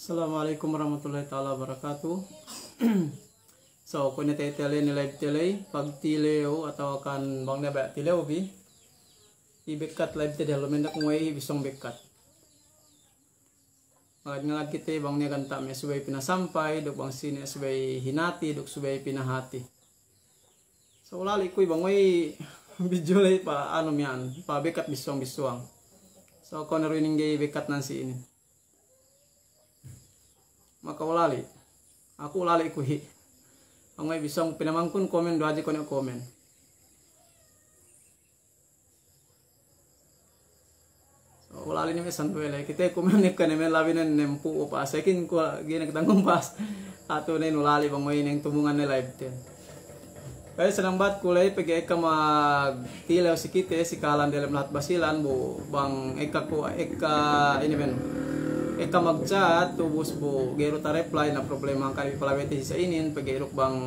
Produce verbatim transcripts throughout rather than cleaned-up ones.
Assalamu alaikum warahmatullahi ta'ala wabarakatuh. So, kuwe' ne te tele ne live tele, pagtilew atawa kan bang ne ba' tilew bi, i bekkat live te dehellu mendak nguwe' i bissong bekkat. Ngagad-ngagad kite bang ne ganta' me' subey pinasampay, duk bang sine subey hinati, duk subey pinahati. So, ulali' ku i bang we' i video ley pa anu miya'an, pa bekkat bissong-bissong. So, kuwe' ne du inin ga'i bekkat nan si inin. Maka ulali'. Aku ulali' ku hi. Bang we' i bissong pinamangkun komen du hadja kuwe' ne komen. So, ulali' ne me' sanduwe ley. Kite ku me' ne kane me' labi ne nempū' pas. Sekin ku gine ketanggung pas. Atu ne ulali' bang we' inin tumungan ne live ten. Pegge' senang bat ku ley pegge' ekka magtilew si kite si kahalan delem lahat Basilan bu bang ekka ku ekka ine ben. Ekka magchat tubus bu ga'i du ta-reply na problema hangkan bi palabete si sa inin pegge' duk bang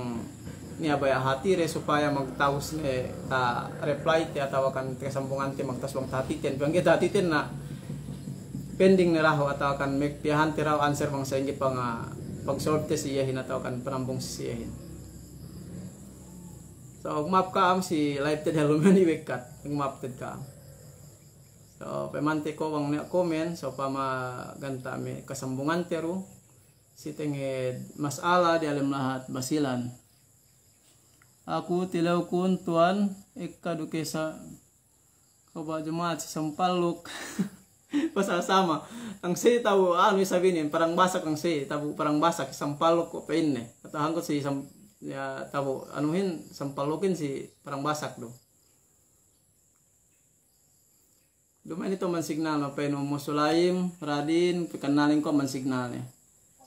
niya' baya' hati de supaya magtawus ne ta-reply te atawa kan te kasambungan te magtawus bang tahati ten. Bang ga'i tahati ten na pending ne dahu' atawa kan me' piyahan te dahu' answer bang sa'ingge panga-, pag-solve te si iyehin atawa kan panambung si iyehin. So, maap ka'am si live te dehellu me' ni bekkat. Maap te ka'am. So, pemante ko bang niya' komen, so, pama ganta' me' kasambungan te du. Si tenged mas'ala diyalem lahat Basilan. Aku tilewkun tuwan, ekka du ke sa-, kaba' jamaat si Sampaluk. Pasal sama. Ang si tabu, anu, isab inin, Parang Basak ang si tabu, Parang Basak, Sampaluk ko' pa'inne. Atawa hangkut si Sam-, ya, tabu, anuhin, Sampalukin si Parang Basak du. Duma'in itu amban signal, mapa'in Ummu Sulaim, Radin, pikannalin ko' amban signal ne.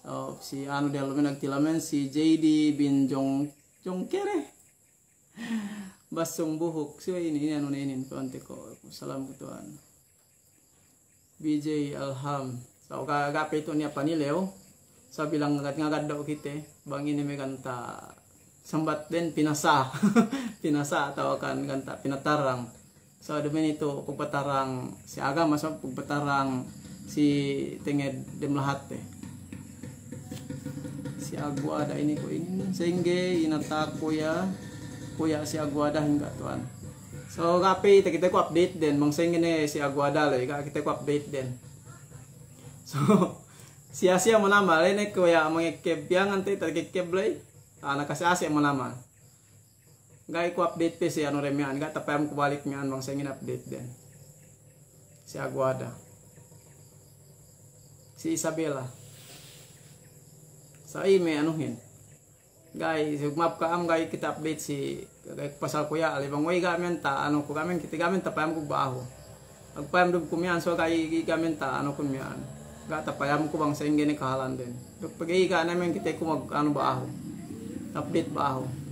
So, si anu dehellu me' nagtilew men, si J D bin Jong-, Jongkere. Basung Buhuk. Si we' inin, inin anu ne inin, pa'inte ko'. Salam ku tuwan. B J Alham. So, ga', ga' pe itu niya' panilew. So, bilang ngagad-ngagad daw kite. Bang ine me' ganta' sambat den pinasa. Pinasa atawa kan ganta' pinatarang. So, duma'in itu pagpatarang si agama, so, pagpatarang si tenged dem lahat te. Si Aguada ini ko' inin, sa'ingge inata' kuya', kuya' si Aguada hangga' tuwan. So, ga' pe takite ku update den, bang sa'ingge ne si Aguada ley, ga' kite ku update den. So, siya-siya manamal, ley ne kuya' mangekkeb piyangan te, takekkeb ley, ah, nakasi-asi manamal. Ga'i ku update pe si anu re miya'an, ga' tapayam ku balik miya'an bang sa'ingge update den. Si Aguada. Si Isabela. Sa' i me' anuhin. Ga'i, si maap ka'am ga'i kite update si, ga'i pasal kuya', ali bang we' i ga' men ta, anu ku ga' men kite ga' men tapayam ku ba'ahu. Magpayam du ku miya'an so ga'i, ga'i ga' men ta, anu ku miya'an. Ga' tapayam ku bang sa'ingge ne kahalan den. Duk pegge' i ga' ne men kite ku mag, anu ba'ahu. Update ba'ahu.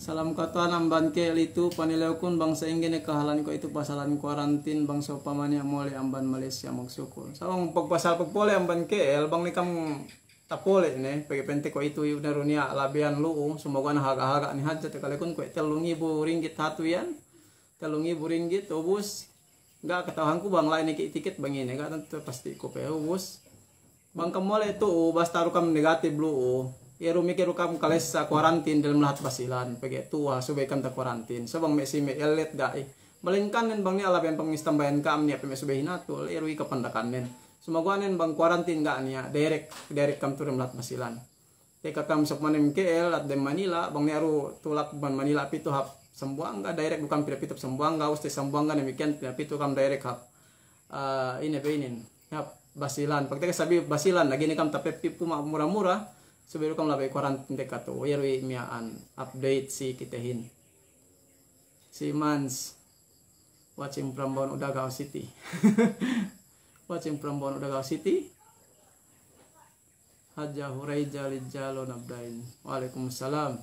Salam katuwan amban K L itu, panilewkun bang sa'ingge ne kahalan ko' itu pasalan kuwarantin bang sa'upama niya' mole' amban Malaysia magsukul. Sa' bang pagpasal pagpole' amban K L, bang ne kam tapole' ne, pegge' pente ko' itu, iyu ne du niya' labeyan lu'u, sumaguwa' ne haga'-haga' ne hadja, takalekun kuwe' tellu ngibu ringgit hatu iyan, tellu ngibu ringgit, ubus, ga' kata'uhanku bang la'i ne ke' tiket bang ine, ga' tantu pasti' ku pe, ubus. Bang kam mole' tu'u, basta du kam negative lu'u, iye du meke du kam kalessa kuwarantin dalem lahat Basilan, pegge' tu'u ha subey kam takuwarantin, so bang me' si me' ellet ga'i. Malengkan nen bang niya' labeyan pangistambayan kam niya' pe me' subey hinatul, iye du i kapandakannen. Sumaguwa' nen bang kuwarantin ga' niya', direct, direct kam tu'u dem lahat Basilan. Tekka kam sōk manem K L lahat dem Manila, bang niya' du tulak man Manila pitu hap Sambuwangga, direct du kam pinapitu hap Sambuwangga, ubus te Sambuwangga damikkiyan pinapitu kam direct hap, ah, ine pe inin, hap Basilan. Pagtekka sabi Basilan, lagi' ne kam tapeppi' puma' mura-mura, subey du kam labey kuwarantin tekka tu'u, iye du i miya'an update si kitehin. Si Mans, watching from Bono, Davao City. Watching from Bono, Davao City. Hadja Huraija Lijalo Nabdain. Wa'alaikumussalam.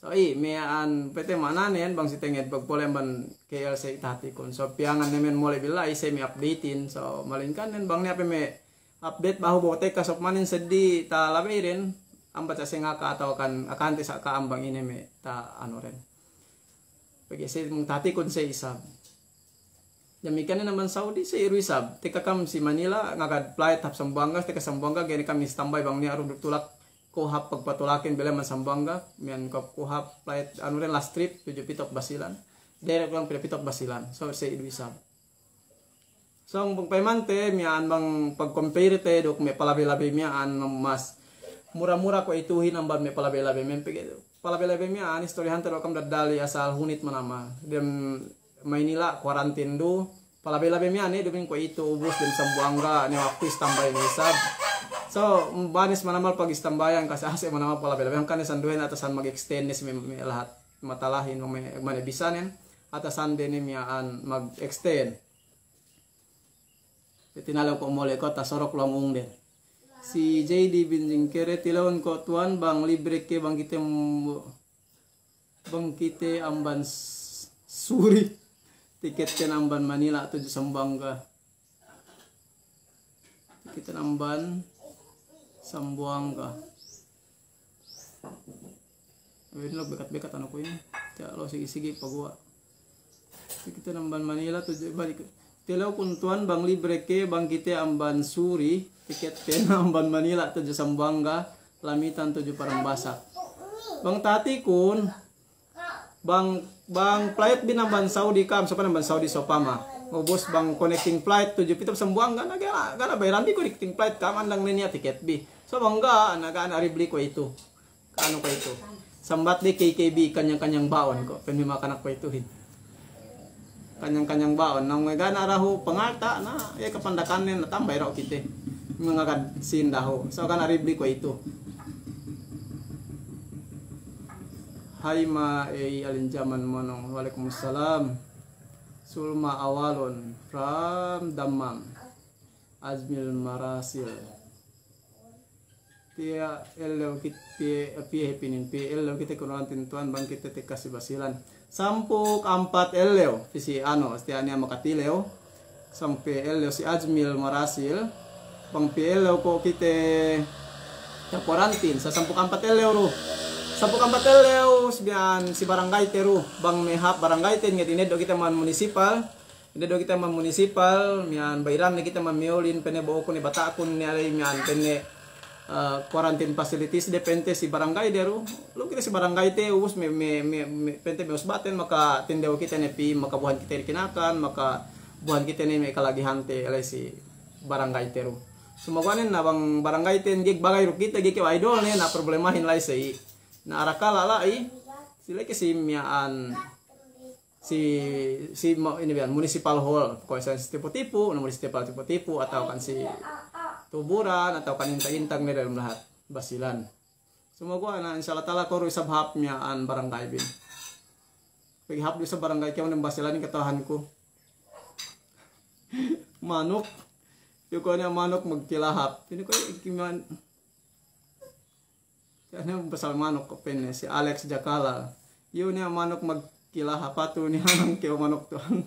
So, i, miya'an pete ma'ananen bang si tenged pagpole' amban K L sa' tahatikun. So, piyangan ne men mole' billahi sa' me' update-in. So, malengkan nen bang niya' pe me' update ba'ahu bo'o tekka sōk manen seddi talabey den, ambat sa' sengaka atawa kan akante sa' ka'am bang ine me' ta anu den. Pegge' sa' mung tahatikun sa' isab. Damikkiyan ne amban Saudi, si iru isab. Tekka kam si Manila, ngagad flight hap Sambuwangga, tekka Sambuwangga, ga'i ne kam istambay bang niya' du tulak, ko' hap pagpatulakin bele amban Sambuwangga, miyan ko' hap flight, anu den, last trip, tudju pitu hap Basilan. Direct lang pī pitu hap Basilan. So, si iru isab. So, bang payamante, miya'an bang pag-compare te duk me' palabey-labey miya'an, mas mura-mura kuwe'ituhin amban me' palabey-labey miya'an, pegge' palabey-labey miya'an, istorihante du kam daddali asal hunit manamal. Dem Maynila, quarantine du, palabey-labey miya'an ne, duma'in kuwe'itu, ubus dem Sambuwangga, ne waktu istambay ne isab. So, banes manamal pag-istambayan, kasi ase' manamal palabey-labey, hangkan ne sinduwehin atasan mag-extend ne si me', me' lahat. Matalahin, me', mane bisanen, atasan de ne miya'an mag-extend. Tinalew ko' mole' ko' tasorok luwang ungden. Si J D bin Jingkere, tilewun ko' tuwan bang libre ke bang kite m-, bang kite amban s-, suri. Tiket ten amban Manila tudju Sambuwangga. Tiket ten amban Sambuwangga. Ini lo bekat-bekat anu ku ini. Tiya' lo sigi-sigi paguwa'. Tiket ten amban Manila tudju balik. Tilewkun tuwan bang libre ke bang kite amban suri. Tiket ten amban Manila tudju Sambuwangga. Lamitan tudju Padang Basak. Bang tatikun, bang, bang flight bin amban Saudi kam, sopama amban Saudi sopama. Ubus bang connecting flight tudju pitu hap Sambuwangga, na ga' na, ga' na bayaran bi connecting flight kam, andang ne niya' tiket bi. So bang ga', na ga' na ribli kuwe'itu. Ka'anu kuwe'itu. Sambat de K K B, kanyang-kanyang ba'on ko', pa'in me' makanak kuwe'ituhin. Kanyang-kanyang ba'on, na ngwe ga' na dahu' pangalta', na, iye kapandakannen, na tambay dahu' kite. Mangagad sīn dahu'. So ga' na ribli kuwe'itu. Hay ma, ey, Alin Jaman Monong. Wa'alaikumussalam. Sulma Awalon from Dammam. Ajmil Marasil. Tiya' ellew kit-, piye, piye hep inin, piye ellew kite kurantin tuwan bang kite tekka si Basilan. Sampū' ampat ellew, pī si anu, tiya' niya' makatilew. Sampū' ellew si Ajmil Marasil. Bang piye ellew ko' kite takurantin, sa sampū' ampat ellew du. Sampū' ampat ellew, si biyan si barangay te du. Bang me' hap barangay te, ngeddo' kite amban munisipal. Ngeddo' kite amban munisipal, miya'an bayaran ne kite amban miyolin, pa'inne bo'okun ne bata'kun ne aley miya'an pa'inne, eh, quarantine facilities de pa'inte si barangay de du. Lu kite si barangay te, ubus me', me', me', me', pa'inte me' usbaten, makatindew kite ne pī, makabuhan kite ne kinakan, makabuhan kite ne me' kalagihante aley si barangay te du. Sumaguwa' nen na bang barangay te, ga'i bagay du kite, ga'i ke idol ne, na problemahin la'i sa'i. Na arakala' la'i, si leke si miya'an si, si ma-, ini biyan, municipal hall, kuwe' sa si Tipo-Tipo, na municipal Tipo-Tipo, atawa kan si Tuburan, atawa kan Intag-Intag ne dalem lahat Basilan. Sumaguwa' na, insya Allah ta'ala, ko' du isab hap miya'an barangay bin. Pegge' hap du isab barangay kēmon dem Basilan kata'uhanku. Manuk. Yu' ko' niya' manuk magkilahap. Ini ko' ikiman. Kaya niya' pasal manuk ko' pa'inne, si Alex Jakala. Yu' niya' manuk magkilahap, patu niya' nang kew manuk tuwan.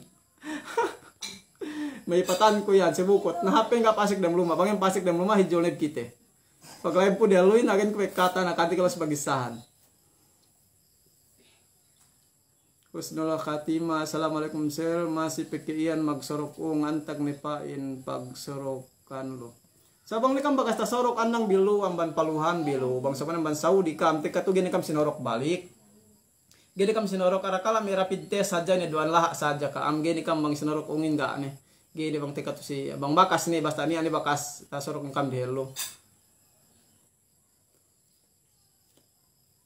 Ma'ipatanku iyan, si Bukut. Na hap pe ga' pasek dem luma', bang iyan pasek dem luma', hijul ne kite. Pag live ku dehelluhin, agen ku pe kata, na kati' kalo si pagisahan. Husnul Khatimah, assalamu alaikum sir, masi pe ke iyan magsorok ung, antag ne pa'in pagsorokan lu. Sa' bang ne kam bakas tasorok andang bi lu amban paluhan bi lu, bang sa' amban Saudi kam, tekka tu ga'i ne kam sinorok balik. Ga'i ne kam sinorok, arakala' me' rapid test hadja ne duwan laha' sadja ka'am, ga'i ne kam bang sinorok ungin ga' ne. Ga'i ne bang tekka tu si, bang bakas ne, basta niya' ne bakas tasorok kam dehellu.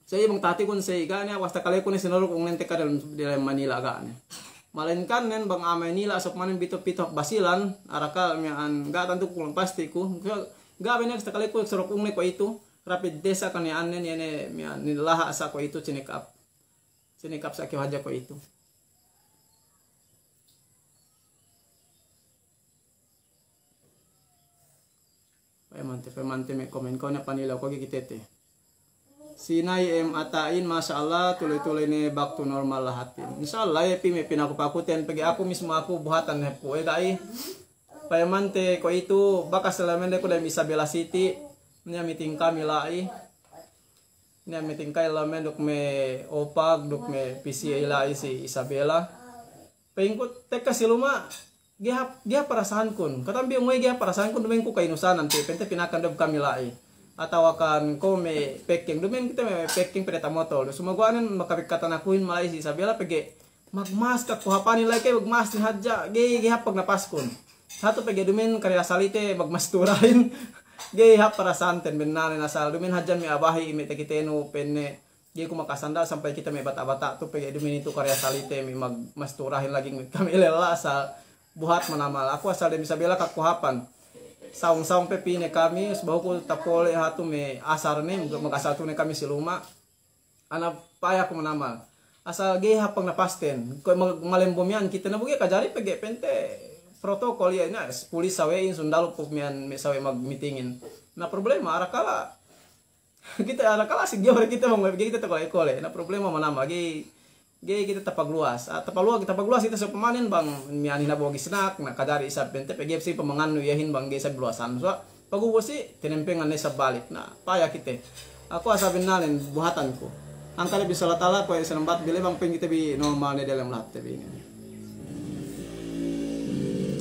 Sa'i bang tatikun sa'i ga' ne, awas takalekun ne sinorok ungnen tekka dalem, dalem Manila ga' ne. Malainkan nen bang a'a Manila sop manen pitu, pitu hap Basilan, arakala' miya'an ga' tantu ku lang pasti ku. Ga' be ne awas takalekun sorok ungnen kuwe'itu, rapid test sa' kaniya'an nen, iye ne miya'an, ni laha' sa' kuwe'itu, check up. Check up sa' kew hadja kuwe'itu. Payamante, payamante me' komen ko' ne panilew ko' ga'i kitete. Sinay M Ata'in, masya Allah, tuloy-tuloy ne back to normal lahatin. Insya Allah, iye pī me' pinaku-pakuten, pegge' aku mismo aku buhatan ne hep ku, eh, ga'i. Payamante kuwe'itu, bakas lamen de ku dem Isabela City, niya' meeting kami la'i. Niya' meeting kami lamen duk me' OPAC, duk me' P C A la'i si Isabela. Pa'inku tekka si luma', Ga'i hāp, ga'i hāp parasahankun. Katan bi, uwe', ga'i hāp parasahankun, duma'in ku ka'inusanan, pe, pa'inte pinakan du kami la'i. Atawa kan kuwe' me' pekeng, duma'in kite me' pekeng pede tamotol. Sumaguwa' nen makapikatan akuhin mala'i si Isabela pegge' magmas kakuhapanin la'i ke, magmas ne hadja, ga'i, ga'i hāp pagnapaskun. Satu pegge' duma'in karya salite magmas turahin. Ga'i hāp parasahanten bennalnen asal duma'in hadja me' abahi me' takitenu pa'inne. Ga'i ku makasandal sampay kite me' bata'-bata' tu pegge' duma'in itu karya salite me' magmas turahin lagi' me' kami lella asal buhat manamal. Aku asal dem Isabela kakuhapan. Sawung-sawung pe pī ne kami, sabahuku tapole' hatu me' asar ne, mag-, magasal tu ne kami si luma'. Ana paya ku manamal. Asal ga'i hāp pagnapasten. Kuwe' mag-, malembo miya'an kite na bu ga'i kajari pegge' pa'inte protokol iye na, pulis sawe'in, sundalu pu miya'an me' sawe' magmitingin. Na problema, arakala' kite, arakala' si ga'i kite bang, ga'i kite takole'-kole'. Na problema manamal, ga'i, ga'i kite tapagluwas. Ah, tapagluwas, tapagluwas kite sopamanen bang miya'an hinabu gisnak, na kajari isab pa'inte pegge' si pamangannu iyehin bang ga'i isab luwasan. So, pagubus si, tinempengan ne isab balik. Na, paya kite. Aku asal bennalnen buhatanku. Hangkan bi salatala kuwe' sinambat bi le bang pa'in kite bi normal ne delem lahatte bi inin.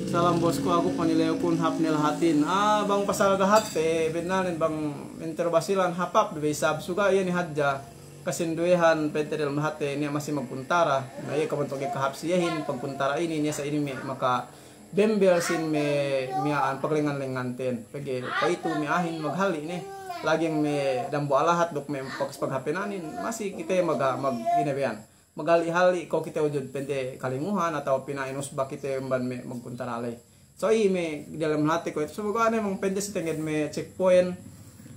Salam bosku, aku panilewkun hāp ne lahatin. Ah, bang pasal lahatte, bennalnen bang entero Basilan hāp-hāp du be isab, suga' iye ne hadja kasinduwehan pa'inte delem lahatte niya' masi magkuntara. Na iye kabantuk ga'i kahāp si iyehin pagkuntara inin, niya' sa inin me' maka bembel sin me' miya'an paglengngan-lengnganten. Pegge' kuwe'itu me' a'ahin maghalli' ne. Lagi' me' dambuwa' lahat duk me' pakas paghapenanin, masi kite mag-, mag-, ine be iyan. Maghalli'-halli' ko' kite ujud pa'inte kalinguhan atawa pina'in usba kite amban me' magkuntara ley. So, iye me' delem lahatte kuwe'itu. Sumaguwa' ne bang pa'inte si tenged me' checkpoint,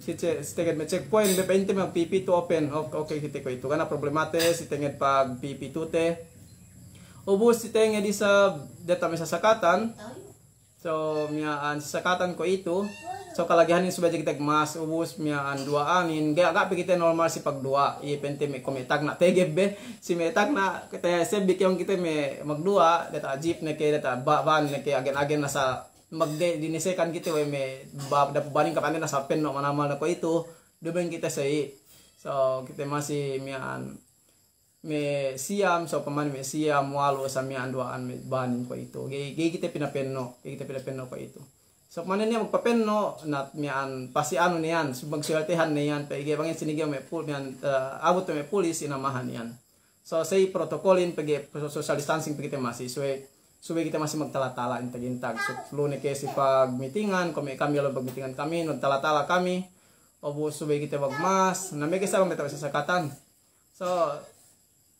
si che-, si tenged me' checkpoint, be pa'inte magpī-pī tu open. Ok-, oke kite kuwe'itu. Ga' ne problemate si tenged pagpī-pī tu te. Ubus si tenged isab diyata' me' sasakatan. So, miya'an sasakatan kuwe'itu. So, kalagihanin subey hadja kite magmas, ubus miya'an duwa'anin. Ga', ga' pe kite normal si pagduwa'. Iye pa'inte me' kuwe' me' tagna' tegeb be. Si me' tagna' kite sebbi kew kite me' magduwa', diyata' jeep ne ke, diyata' ba-, van ne ke, agen-agen asal magde-, dinisekan kite we' me' ba-, da-, baning kapangen asal penno' manamal ne kuwe'itu. Duma'in kite se'i. So, kite masi miya'an me' siyam, so pamane me' siyam, walu', sa miya'an duwa'an me' banin kuwe'itu. Ga'i, ga'i kite pinapenno', ga'i kite pinapenno' kuwe'itu. So pamane niya' magpapenno', na miya'an pasi anu ne iyan, magsuweltehan ne iyan, pegge' bang iyan sinigi me' pul-, miya'an, eh, abut me' pulis, inamahan iyan. So, se'i protokolin pegge' social distancing pegge' kite masi, subey, subey kite masi magtala-tala intag-intag. So, lu ne ke si pagmitingan, kuwe' me' kami lalu pagmitingan kami, nagtala-tala kami, ubus subey kite magmas, na me' ke sa bang me' tawe' sasakatan. So,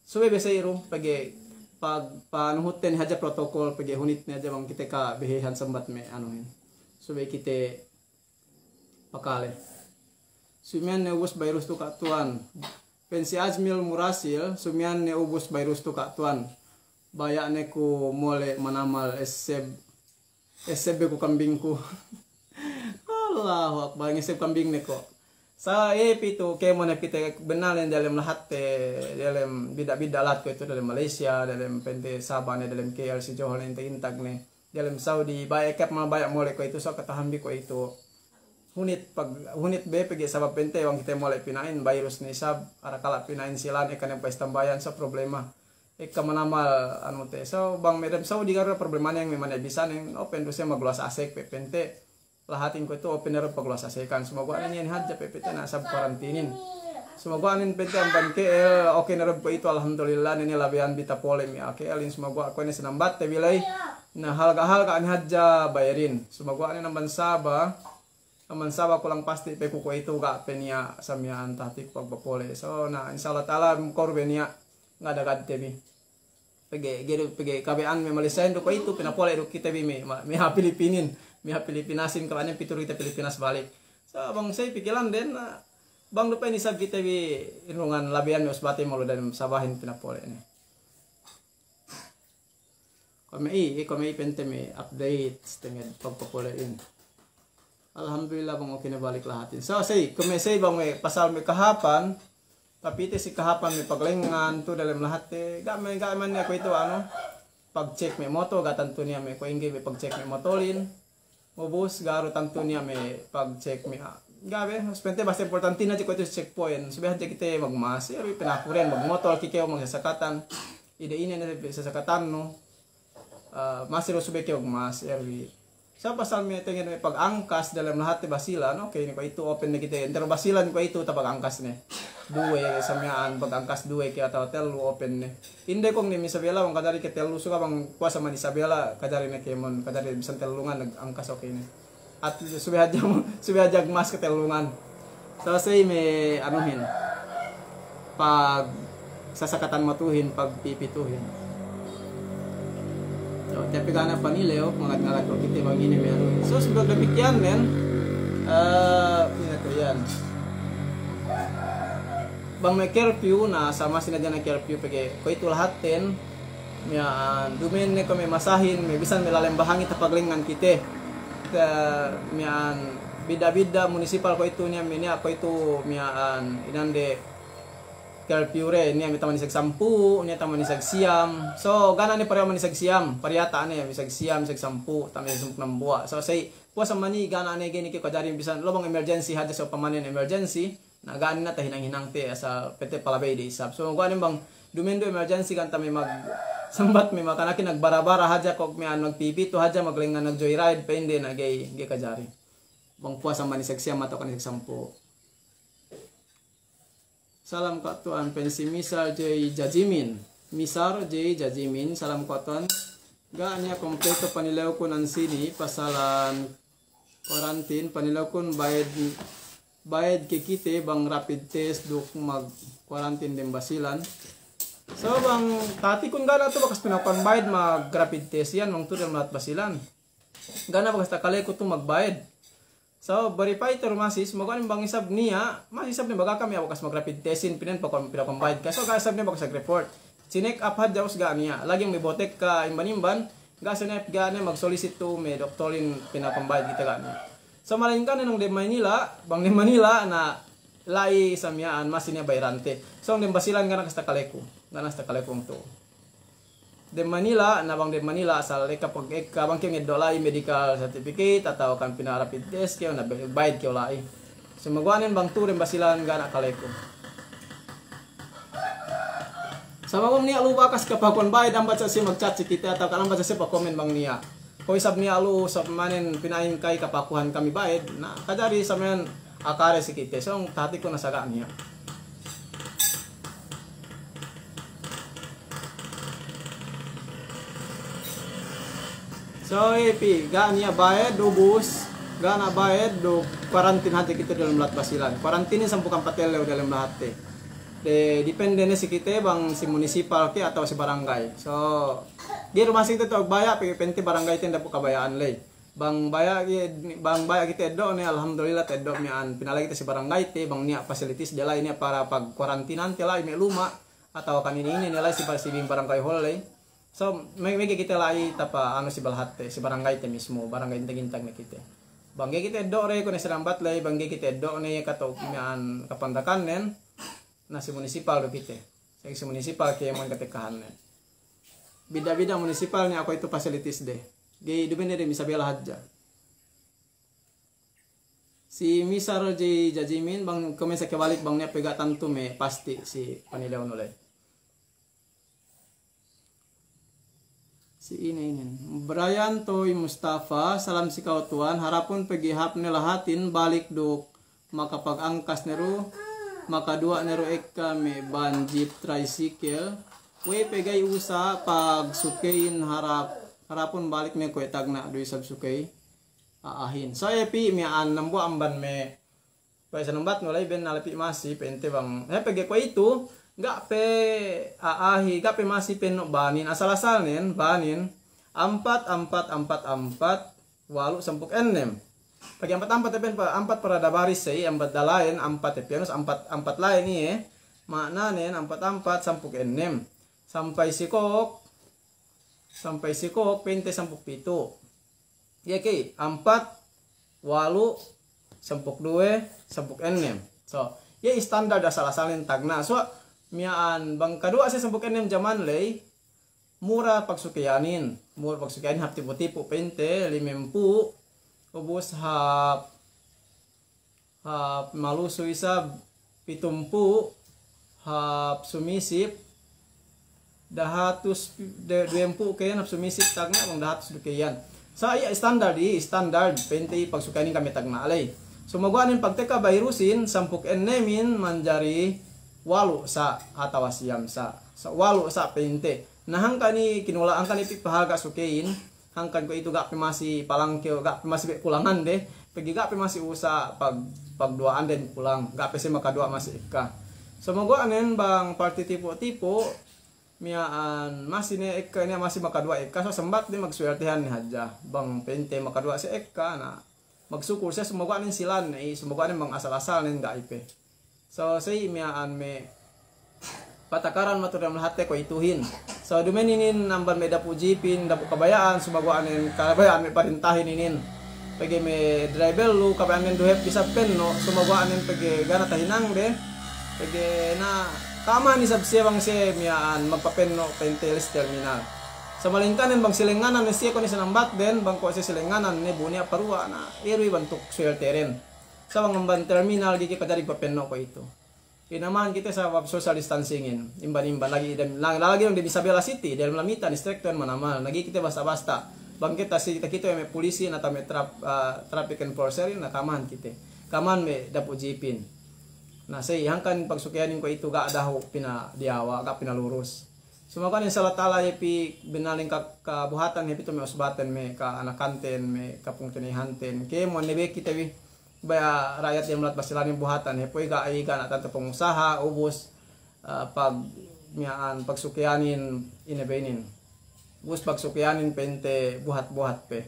subey be se'i du, pegge' pag-, panuhutte ne hadja protokol, pegge' hunit ne hadja bang kite kabehehan sambat me' anuhin. Subey kite pakale. Sumiyan ne ubus bayrus tu Ka' Tuwan. Pa'in si Ajmil Murasil, sumiyan ne ubus bayrus tu Ka' Tuwan. Baya' ne ku mole' manamal esseb, esseb be ku kambingku. Allahu Akbar, ngesseb kambing ne ko'. Sa, eh, pitu, kēmon ne pite bennal ne diyalem lahatte, diyalem bidda'-bidda' lahat kuwe'itu, diyalem Malaysia, diyalem pa'inte Sabah ne, diyalem K L si Johor ne, intag-intag ne, diyalem Saudi, baya' ekka mabaya' mole' kuwe'itu, so katahan bi kuwe'itu. Hunit pag-, hunit be pegge' sabab pa'inte bang kite mole' pina'in, bayrus ne isab, arakala' pina'in silan, ekka ne pa'istambayan, so problema. Ekka manamal anu te. So, bang me' dem Saudi ga'i du problemane, me' mane bisan, open du siye magluwas asek pe pa'inte. Lahatin kuwe'itu open ne du pagluwas asekan. Sumaguwa' ne niya' ne hadja pe pa'inte na sab karantinin. Sumaguwa' ne pa'inte amban K L, oke ne du kuwe'itu, alhamdulillah, ne ne labeyan bi tapole' me' a'a K L in, sumaguwa' kuwe' ne sinambatte bi ley. Na halga'-halga' ne hadja bayarin. Sumaguwa' ne amban Sabah, amban Sabah kulang pasti pe ku kuwe'itu ga' pe niya' sa miya'an tahatiku pagpapole'. So, na, insya Allah ta'ala, mukor be niya' ga' dagadte bi. Pegge', ga'i du, pegge' kabaya'an me' Malaysiahin du kuwe'itu, pinapole' du kite bi me', ma-, me' a'a Pilipinin, me' a'a Pilipinasin, kabaya'an pitu du kite Pilipinas balik. So, bang se'i pikilanden, na, bang du pe isab kite bi inurungan labeyan me' usbate malu dem Sabahin pinapole' ne. Kuwe' me' i, i kuwe' me' i pa'inte me' update, tenged pagpapole'in. Alhamdulillah bang oke ne balik lahatin. So, se'i, kuwe' me' se'i bang me' pasal me' kahāpan, tapite si kahāpan me' paglengngan tu diyalem lahatte, ga' me', ga' me' niya' kuwe'itu anu, pagcek me' moto, ga' tantu niya' me' kuwe' ingge me' pagcek me' motolin. Ubus, ga' du tantu niya' me' pagcek me' a-, ga' be, pa'inte basta importantin hadja kuwe'itu si checkpoint, subey hadja kite magmas, iye du pinakuren, magmotol ke kew, magsasakatan, ine-ine ne sasakatannu. Ah, masi du subey ke ogmas, R W. Sa' pasal me' tenged me' pagangkas dalem lahatte Basilan, oke, ine kuwe'itu open ne kite, entero Basilan kuwe'itu tapagangkas ne. Duwe, sa' miya'an pagangkas duwe ke atawa tellu open ne. Inde kong ne me' Isabela, bang kajari ke tellu suga' bang puwas amban Isabela, kajari ne kēmon, kajari bisan tellungan nagangkas oke ne. At least subey hadja, subey hadja ogmas ke tellungan. Selesey me' anuhin. Pagsasakatan matuhin, pagpipituhin. So, tapi ga' ne panilew, mangat-ngalat ko' kite bang ine me' anuhin. So, sebab damikiyan nen, eh, ine tu iyan. Bang me' curfew, na sama sine hadja ne curfew pegge' kuwe'itu lahatten, miya'an, duma'in ne kuwe' me' masahin, me' bisan me' lalem bahangi tapaglengngan kite. Te, miya'an, bidda'-bidda' munisipal kuwe'itu niya', me' niya' kuwe'itu miya'an, inande curfew de, niya' me' taman isab sampū', niya' taman isab siyam. So, ga' ne pareho' man isab siyam, pariyata' ne, isab siyam, isab sampū', taman isab sampū' dambuwa'. So, say, puwas amban iye ga' ne ga'i ne ke kajari bisan, lo' bang emergency hadja, so, upamanen emergency, na ga' ne na tahinang-hinangte asal pa'inte palabey de isab. So, ga' ne bang duma'in du emergency kan ta me' mag-, sambat me' makanakin nagbara-bara hadja ko' miya'an magpipitu hadja maglengngan nagjoyride pa'inde na ga'i, ga'i kajari. Bang puwas amban isab siyam atawa kan isab sampū'. Salam kuwe'itu an pa'in si Misar J Jajimin. Misar J Jajimin, salam kuwe'itu an. Ga' niya' kompleto panilewkun ensini' pasalan quarantine, panilewkun bayed, bayed ke kite bang rapid test duk mag-quarantine dem Basilan. So bang tahatikun ga' ne tu bakas pinakuhan bayed mag-rapid test iyan bang tu dem lahat Basilan. Ga' ne bakas takaleku tu magbayed. So, verify te du masi, sumaguwa' ne bang isab niya', masi isab ne baga kami bakas mag-rapid testin, pa'in pinakuhan bayed ka. So, ga' isab ne bakas mag-report. Chineck up hadja ubus ga' niya'. Lagi' me' botek ka imban-imban, ga' isab ne, ga' ne mag-solicit tu me' doktorin pinakuhan bayed kite ga' niya'. So, malayingkan ne nung dem Manila, bang dem Manila, na la'i sa miya'an, masi niya' bayedante. So, dem Basilan ga' ne bakas takaleku. Ga' ne bakas takaleku tu. Dem Manila, na bang dem Manila, asal ekka pag-ekka, bang kew ngeddo' la'i medical certificate, atawa kan pina-rapid test kew, na be-, bayed kew la'i. Sumaguwa' nen bang tu dem Basilan ga' ne kaleku. Sama bang niya' lu bakas kapakuhan bayed, ambat sa siye mag-chat si kite, atawa kan ambat sa siye pa-comment bang niya'. Ko' isab niya' lu, sab manen pina'in kay kapakuhan kami bayed, na kajari sa manen akare si kite, so tahatikun na saga' niya'. So, iye pī, ga' niya' bayed, ubus, ga' niya' bayed, du quarantine hadja kite dalem lahat Basilan. Quarantine sampū' ampat ellew dalem lahatte. De, depende ne si kite bang si munisipal ke atawa si barangay. So, ga'i du masi kite tu baya', pe-, pa'inte barangay te dapu' kabaya'an ley. Bang baya', bang baya' kite eddo' ne, alhamdulillah, ta'eddo' miya'an, pinala'i kite si barangay te, bang niya' facilities de la'i niya' para pagkuarantinante la'i me' luma', atawa kan ine-ine ne la'i si, si barangay hall ley. So, me', me' ga'i kite la'i tapa anu si balahatte, si barangay te mismo, barangay intag-intag ne kite. Bang ga'i kite eddo' de, kuwe' ne si dambat ley, bang ga'i kite eddo' ne, katu' miya'an kapandakannen, na si munisipal du kite. Si munisipal kēmon katekkahannen. Bidda'-bidda' munisipal niya' kuwe'itu facilities de. Ga'i duma'in ne dem Isabela hadja. Si Misar J Jajimin, bang kuwe' me' sa kebalik bang niya' pe ga' tantu me' pasti' si panilewnu ley. Si ine inin. Brian Toy Mustafa, salam si ka'u tuwan, harapun pegge' hāp ne lahatin balik duk makapagangkas ne du, makaduwa' ne du ekka me' ban jeep tricycle. We'ey pe ga'i usa' pagsukeyin, harap, harapun balik ne kuwe' tagna' du isab sukey a'ahin. So, iye pī miya'an dambuwa' amban me' pa'in sa dambatnu ley, ben na la'i pī masi, pa'inte bang, he, pegge' kuwe'itu, ga' pe a'ahi, ga' pe masi pa'innu banin, asal-asalnen, banin, ampat, ampat, ampat, ampat, walu', sampū' ennem. Pegge' ampat-ampat, pa'in pa, ampat parada baris, say, ampat dalayen, ampat, pa'in, ampat, ampat layen iye, ma'nanen, ampat-ampat, sampū' ennem. Sampay si kōk, sampay si kōk, pa'inte sampū' pitu'. Iye ke, ampat, walu', sampū' duwe, sampū' ennem. So, iye standard asal-asalnen tagna'. So, miya'an bang kaduwa' siye sampū' ennem jaman ley, mura pagsukeyanin, mura pagsukeyanin hāp tipu'-tipu' pa'inte, limempū', ubus hāp hāp malusu isab pitumpū', hāp sumisip dahatus, de-, duwempū' ke iyan hap sumisip tagna' bang dahatus du ke iyan. Sa' iye standard, iye standard, pa'inte pagsukeyanin kami tagna' ley. Sumaguwa'nen pagtekka bayrusin, sampū' ennemin manjari walu' sa' atawa siyam sa'. Sa' walu' sa' pa'inte. Na hangkan i kinula-, hangkan i pi pahaga' sukeyin, hangkan kuwe'itu ga' pe masi palangkew, ga' pe masi be' kulangan de, pegge' ga' pe masi usa' pag-, pagduwa'anden kulang, ga' pe siye makaduwa' masi ekka. Sumaguwa'nen bang parte Tipo-Tipo, miya'an masi ne ekka, niya' masi makaduwa' ekka, so sambat ne magsuweltehan ne hadja. Bang pa'inte makaduwa' siye ekka, na magsukul siye, sumaguwa'nen silan ne, i, sumaguwa'nen bang asal-asalnen ga'i pe. So, sa'i miya'an me' patakaran matu'u dem lahatte kuwe'ituhin. So, duma'in inin amban me' dapu' jipin, dapu' kabaya'an, sumaguwa'nen kabaya'an me' parintahin inin. Pegge' me' driver lu, kabaya'annen du hep isab penno', sumaguwa'nen pegge' ga' ne tahinangde, pegge' na ka'aman isab siye bang siye miya'an magpapenno' pa'inte lease terminal. Sa' malingkanen bang silengnganan ne siye kuwe' ne sinambatden, bang kuwe' siye silengnganan ne bu niya' paruwa' na, iye du i bantuk suwelteden. Sa' bang amban terminal ga'i ke kajari papenno' kuwe'itu. Inamahan kite sabab social distancingin. Imban-imban lagi' dem, la-, lagi' dem Isabela City, dem Lamitan, istrikto manamal. Na ga'i kite basta-basta. Bang kite si, takite me' pulisin atawa me' traf-, ah, traffic enforcerin, na ka'amahan kite. Ka'amahan me' dapu' jipin. Na sa'i, hangkan pagsukeyanin kuwe'itu ga' dahu' pinadiyawa', ga' pinalurus. Sumaguwa'nen insya Allah ta'ala hep i bennalin ka-, kabuhatan hep itu me' usbaten, me' ka'anakanten, me' kapungtina'ihanten. Kēmon ne be kite bi. Baya' ra'yat dem lahat Basilanin buhatan, hep we' ga' iga' na tantu pangusaha, ubus, eh, pag-, miya'an pagsukeyanin ine be inin. Ubus pagsukeyanin pa'inte buhat-buhat pe.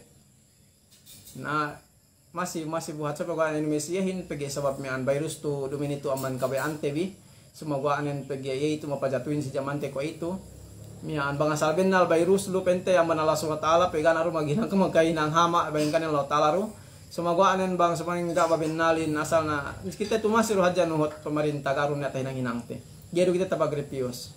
Na, masi, masi buhat sabab ga' inin masi iyehin pegge' sabab miya'an bayrus tu duma'in itu amban kabaya'ante bi. Sumaguwa'nen pegge' iye itu mapajatuhin si jamante kuwe'itu. Miya'an bang asal bennal bayrus lu pa'inte amban Allah Subhanahu wa Ta'ala, pegge' ga' ne du maghinang ke magkahinang hama', bayangkanen Allah Ta'ala du. Sumaguwa'nen bang, sumaguwa'nen ga' babennalin asal na, kite tu masi du hadja nuhut pamarinta ga' du niya' tahinang-hinangte. Ga'i du kite tapagripiyus.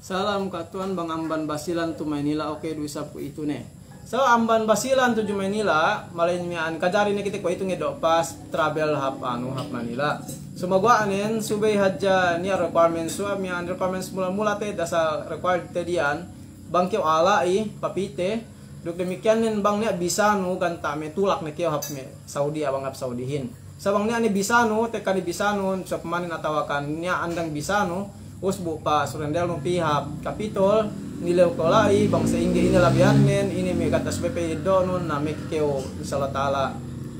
Salam Ka' Tuwan, bang amban Basilan tu Manila, oke du isab kuwe'itu ne. So, amban Basilan tudju Manila, malain miya'an kajari ne kite kuwe'itu ngeddo' pass travel hap anu, hap Manila. Sumaguwa'nen, subey hadja niya' requirements, subey miya'an requirements mula-mula te, dasal required te diyan, bang kew ala'i, papite, duk damikiyannen bang niya' bisanu ganta' me' tulak ne kew hap me' Saudi, abang hap Saudihin. Sa' bang niya' ne bisanu, tekka ne bisanu, sa' pamanin atawa kan niya' andang bisanu, usbu' pa surrendernu pī hap Kapitol, nilew kew la'i, bang sa'ingge ine labeyannen, ine me' ganta' subey pe eddo'nun, na me' kew insya Allah ta'ala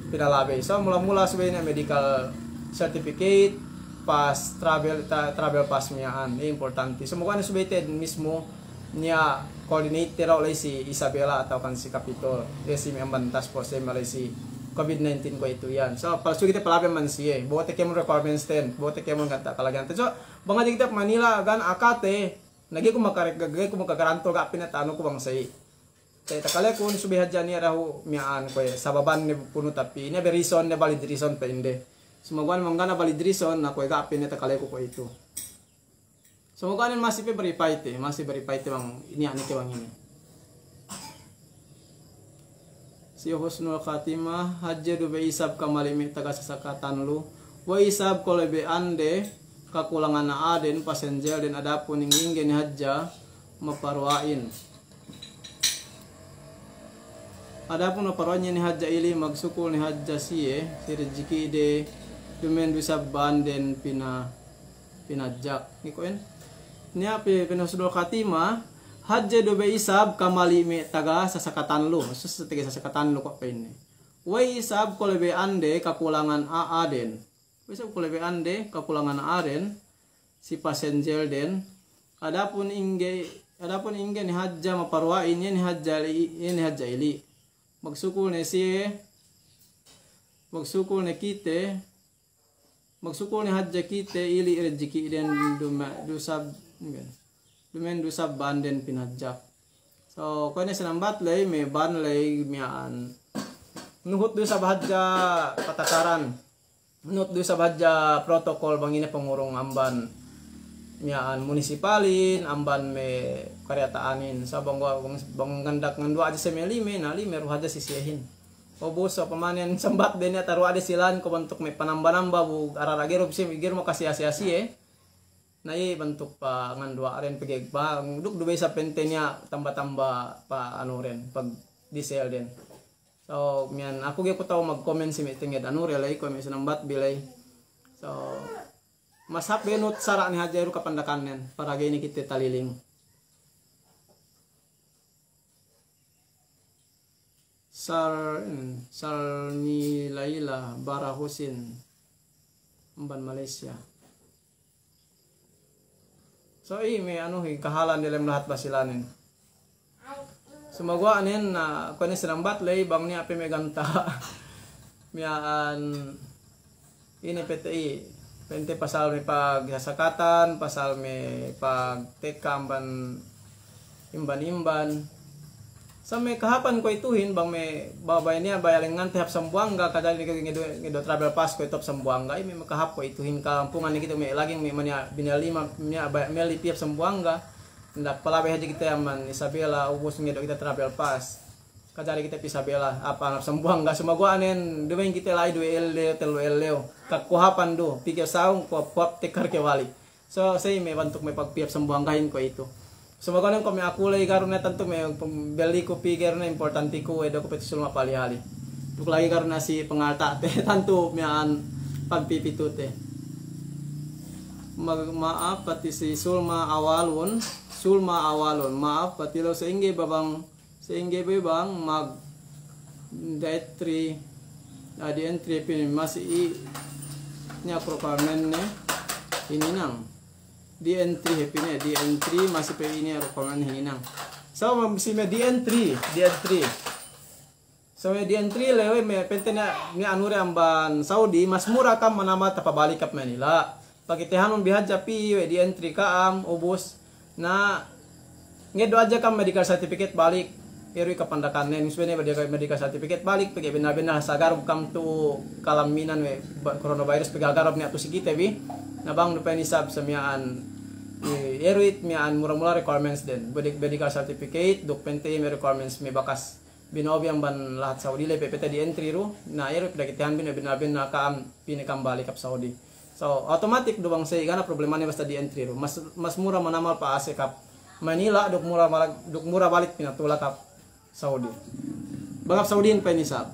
pinalabey. So, mula-mula subey ne medical certificate, pass travel, tra-, travel pass miya'an, importante. So, mukane subey te mismu, niya' coordinate te du la'i si Isabela atawa kan si Kapitol. Iye si me' amban task force, iye me' la'i si covid nineteen kuwe'itu iyan. So, palsu kite palabey amban siye. Bo'ote kēmon requirements ten, bo'ote kēmon ganta' kalagihanten. So, bang hadja kite Manila, gan akate, na ga'i ku makare-, ga'i ku makagaranto ga' pinatanu ku bang sa'i. Te takalekun subey hadja niya' dahu' miya'an kuwe' sababan ne punu tapi niya' be reason ne valid reason pe inde. Sumaguwa'an bang ga' ne valid reason, na kuwe' ga' pe ne takaleku kuwe'itu. Sumaguwa'an masi pe verify te, masi verify te bang niya' ne ke bang ine. Si Husnul Khatimah, hadje du be isab kamali' me' taga sasakatan lu. We' isab kalebe'ande, kakulangan a'aden, pasenjelden, adapun ingge-ingge ne hadja maparuwa'in. Adapun maparuwa'in iye ne hadja ili', magsukul ne hadja siye, si rejiki'de, duma'in du isab ba'anden pina- pinajak. Ni kuwe' en. Niya' pe pa'in Husnul Khatimah, hadje du be isab kamali' me' taga sasakatan lu. Sus, taga sasakatan lu kuwe' pa'inne. We' isab kalebe'ande kakulangan a'aden. We' isab kalebe'ande kakulangan a'aden, si pasenjelden. Adapun ingge, adapun ingge ne hadja maparuwa'in, iye ne hadja ili', iye ne hadja ili'. Magsukul ne siye, magsukul ne kite, magsukul ne hadja kite ili' rejiki'den duma-, du isab, duma'in du isab ba'anden pinajak. So, kuwe' ne sinambat ley, me' ba'an ley miya'an. Nuhut du isab hadja patakaran. Nuhut du isab hadja protokol bang ine pangurung amban miya'an munisipalin, amban me' kariyata'anin. Sa' bang, bang, bang ngandak nganduwa' hadja siye me' lime, na lime du hadja si siyehin. Ubus, so, pamanen sambat de niya' taruwa'de silan, kuwe' bantuk me' panamba-namba bu arara' ga'i du siye, ga'i du makasiya-siya siye. Na iye bantuk panganduwa'den pegge' ba, duk du bey sa pente niya' tamba-tamba pa anu den, pag-diesel den. So, miyan aku ga'i ku ta'u magkomen si me' tenged anu de ley, kuwe' me' sinambat bi ley. So, mas hāp benut sara' ne hadja iru kapandakannen, para ga'i ne kite taliling. Sar-, Sarnilaila Bara Husin amban Malaysia. So, iye me' anu hi kahalan diyalem lahat Basilanin. Sumaguwa' nen, na, kuwe' ne sinambat ley bang niya' pe me' ganta'. Miya'an ine pete i, pente pasal me' pagsasakatan, pasal me' pagtekka amban imban-imban. Sa' me' kahāpan kuwe'ituhin bang me' babay niya' bayalengngan te hap Sambuwangga, kajari ne ngeddo', ngeddo' travel pass kuwe'itu hap Sambuwangga, iye me' kahāp kuwe'ituhin kalampungan ne kite me' laging me' maniya' binelli ma-, niya' bay-, melli pī hap Sambuwangga, ndak palabey hadja kite amban Isabela, ubus ngeddo' kite travel pass. Kajari kite pī Isabela, apa hap Sambuwangga, sumaguwa' nen duma'in kite la'i duwe ellew, tellu ellew. Kakuhapan du, pī ke sawung, kuhap-kuhap tekkar ke balik. So, sa' iye me' bantuk me' pagpī hap Sambuwanggahin kuwe'itu. Sumaguwa' nen kuwe' me' aku ley garu ne tantu me' pembelliku pī garu ne importantiku, eddo'ku pe tu Sulma Pali-Hali. Duk lagi' garu ne si pangalta'te, tantu miya'an pagpī pitute. Ma-, ma'ap pati si Sulma Awalun, Sulma Awalun, ma'ap pati lu sa'ingge babang Sa'ingge be bang mag-, di entry, ah, di entry pin masi i-, niya' requirement ne hininang. Di entry he pin e, di entry masi pe ine requirement hininang. So, si me' di entry, di entry. So, me' di entry le we' me' pente ne, ne anu de amban Saudi, mas mura ka'am manamal tapabalik hap Manila. Pagkitehanun bi hadja pī we' di entry ka'am, ubus. Na, ngeddo' hadja ka'am medical certificate balik, iru i kapandakannen, subey ne medical, medical certificate balik, pegge' bennal-bennal sa' garub ka'am tu'u kalamminan we' ba-, coronavirus pegge' garub niya' tu'u si kite bi, na bang du pa'in isab sa' miya'an, i-, iru i miya'an mura-mura requirements den, medi-, medical certificate, duk pente me' requirements me' bakas bino'o bi amban lahat Saudi le pe pete di entry du, na iru i pagkitehan bi ne bennal-bennal ka'am, pī ne ka'am balik hap Saudi. So, automatic du bang sa' i' ga' ne problemane basta di entry du. Mas, mas mura manamal pa'asek hap Manila, duk mura balik, duk mura balik pinatulak hap Saudi. Bang hap Saudihin pa'in isab.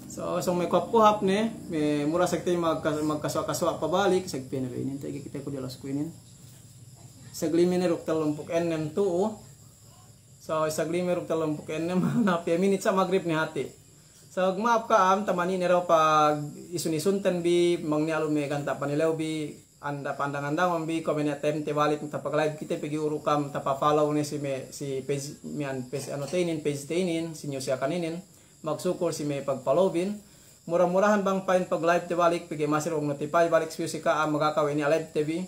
So, so me' kuhap-kuhap ne, me' mura sa' kite magka-, magkasuwa'-kasuwa' pabalik, sa' kite ne be inin, tege kite ku diyalas ku inin. Saglimine duk tellumpū' ennem tu'u. So, saglime duk tellumpū' ennem, na piye minit sa' magrib ne hati'. So, ma'ap ka'am, tamani ne daw pag-isun-isunten bi, bang niya' lu me' ganta' panilew bi, anda pandang-andangan bi, kuwe' me' niya' time te balik, tapag-live kite pegge' uru ka'am, tapa-follow ne si me', si page, miya'an page anu te inin, page te inin, si News Yakan inin, magsukul si me' pag-follow bin. Mura-murahan bang pa'in pag-live te balik, pegge' masi du notify balik si ka'am, magaka we' niya' live te bi.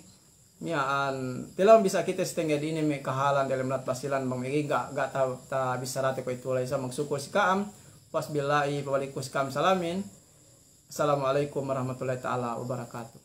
Miya'an, tilew bisa kite si tenged inin me' kahalan diyalem lahat Basilan bang me' ga'i ga', ga' ta-, tabissarate kuwe'itu ley sa' magsukul si ka'am. Wasbillahi, pabalik ku si ka'am salamin. Assalamu alaikum warahmatullahi ta'ala wabarakatuh.